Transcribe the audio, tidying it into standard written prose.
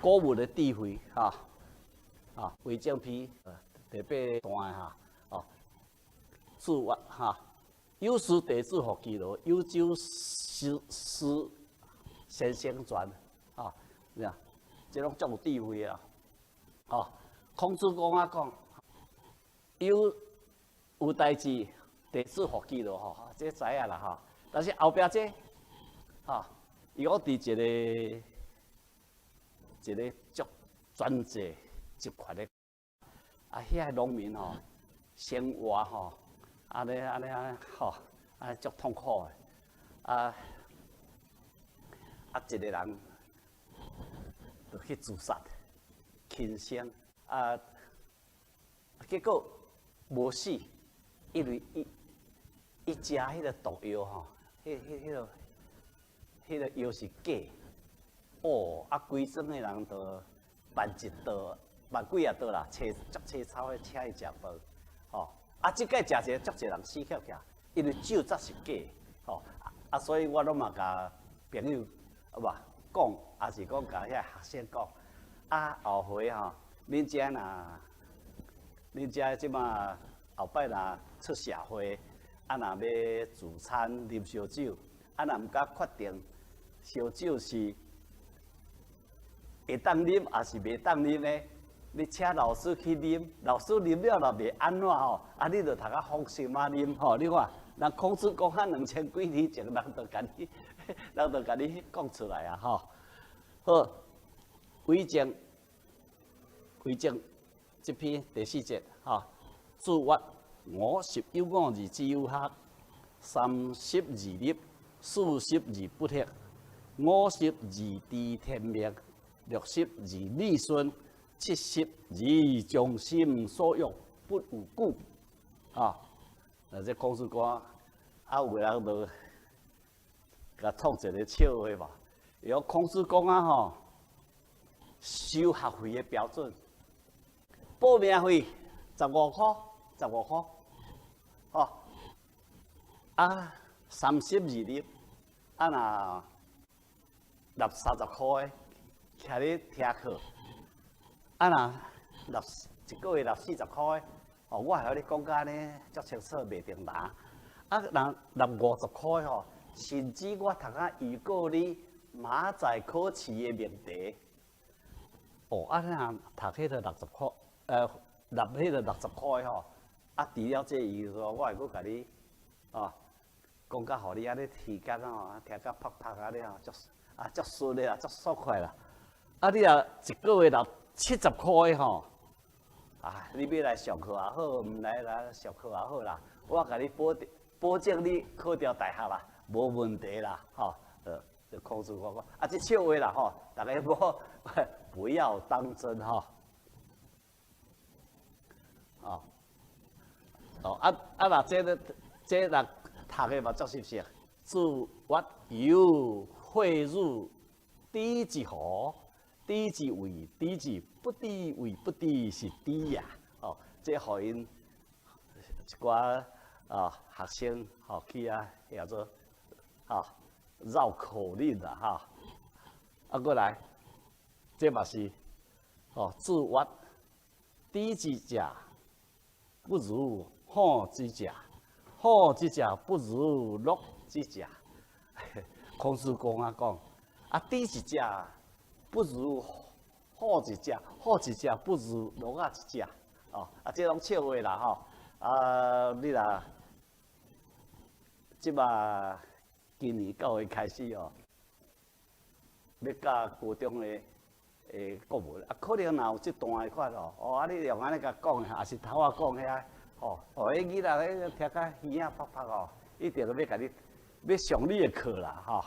古文的智慧，哈，啊，魏徵篇第八段哈，哦，注曰哈，有師弟子復其勞，有酒師師先生傳，啊，咩啊？這攏足有智慧啊！哦，孔子公仔講，有代誌，弟子復其勞吼，這知影啦吼。但是後壁這，吼，伊講佇一个一个足專制集權的，啊，遐个農民吼，生活吼，按呢按呢按呢吼，按呢足痛苦的，啊啊，一个人就去自殺輕生，啊，結果無死，因為伊伊食彼个毒藥吼，彼個藥是假，哦，啊，規莊的人就辦一桌，辦幾仔桌啦，齊足齊草的請伊食飯，吼，啊，這擺食者足濟人死翹起，因為酒才是假，吼，啊，所以我攏嘛共朋友啊無講，抑是講共遐學生講，啊，後回吼，恁遮這馬後擺若出社會，啊，若欲聚餐啉燒酒，啊，若毋敢確定燒酒是會當啉，抑是袂當啉的，你請老師去啉，老師啉了若袂按怎吼，啊，你就讀較放心仔啉吼。你看，人孔子講啊兩千幾年前，人就共你講出來啊吼。好，魏徵，魏徵這篇第四節吼，注曰：五十有五而志有學，三十而立，四十而不惑，五十而知天命，六十而耳順，七十而從心所欲不逾矩。啊，那這孔子講，啊，有的人就共創一个笑話嘛。伊講孔子講啊吼，收學費的標準，報名費十五箍，十五箍，吼，啊，三十而立，啊若納30箍的，徛咧聽課，啊若納一個月納40箍的，哦，我會曉你講甲按呢足清楚，袂定答。啊，若納50箍的吼，甚至我讀較預告你馬仔可飼的命題。哦，啊，若讀彼个60箍，納彼个60箍的吼，啊，除了這伊說，我會閣共你，哦，講甲予你按呢聽甲吼，聽甲啪啪按呢吼，足啊足順的啦，足爽快啦。啊，你若一個月納70箍的吼，啊，你欲來上課也好，毋來來上課也好啦，我共你保證，保證你考著大學啦，無問題啦，吼，就孔子講講，啊，這笑話啦，吼，大家無不要當真吼。哦，哦，啊啊，若這个這若讀的嘛足熟悉，注曰猶誨汝知之何？知之為知之，不知為不知是知也。哦，這予𪜶一寡啊學生吼去啊叫做啊繞口令啦哈。啊，閣來，這嘛是哦，注曰知之者不如好之者，好之者不如樂之者。孔子公仔講，啊，知一者不如好一者，好一者不如樂仔一者。哦，啊，這攏笑話啦吼。啊，你若這馬今年九月開始哦，欲教高中的國文，啊，可能若有這段的款哦，哦，啊，你用按呢共講，抑是頭仔講遐，吼，哦，彼囡仔彼聽甲耳仔啪啪哦，一定欲共你欲上你的課啦，吼。